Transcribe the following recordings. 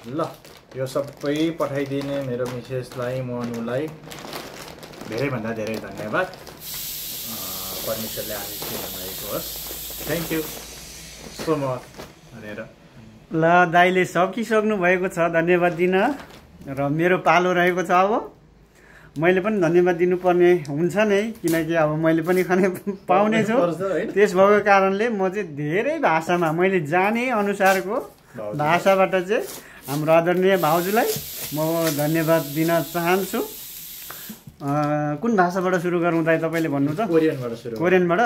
ल यो सबै पठाइदिने मेरो मिसेसलाई मनुलाई धेरैभन्दा धेरै धन्यवाद। परमेश्वरले आशिष दिनुभएको होस्। थ्याङ्क यू सो मच भनेर ल दाइले सकिसक्नु भएको छ धन्यवाद दिन र मेरो पालो रहेको छ। अब मैले पनि धन्यवाद दिनुपर्ने हुन्छ नै, किनकि अब मैले पनि खाने पाउने छु। त्यस भएको कारणले म चाहिँ धेरै भाषामा मैले जाने अनुसारको भाषाबाट चाहिँ हाम्रो आदरणीय भाउजूलाई म धन्यवाद दिन चाहन्छु। कुन भाषाबाट सुरु गरौँ दाइ तपाईँले भन्नु त? कोरियनबाट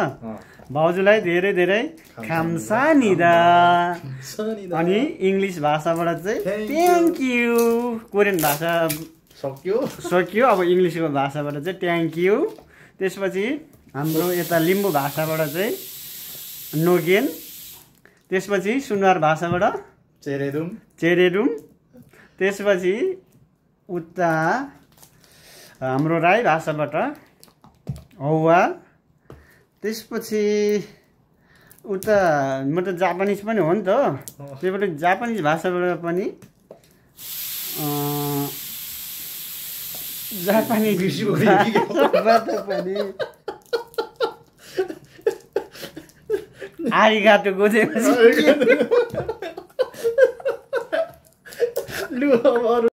भाउजूलाई धेरै धेरै खाम्सानिदा। अनि इङ्ग्लिस भाषाबाट चाहिँ थ्याङ्क यू। कोरियन भाषा सक्यो। अब इङ्ग्लिसको भाषाबाट चाहिँ थ्याङ्क यू। त्यसपछि हाम्रो यता लिम्बू भाषाबाट चाहिँ नोगेन। त्यसपछि सुनवार भाषाबाट चेरेडुम। त्यसपछि उता हाम्रो राई भाषाबाट हौवा। त्यसपछि उता म त जापानिज पनि हो नि त, त्यही भएर जापानिज भाषाबाट पनि जापानिज भाषाबाट पनि आरिगातो गोजेमासु।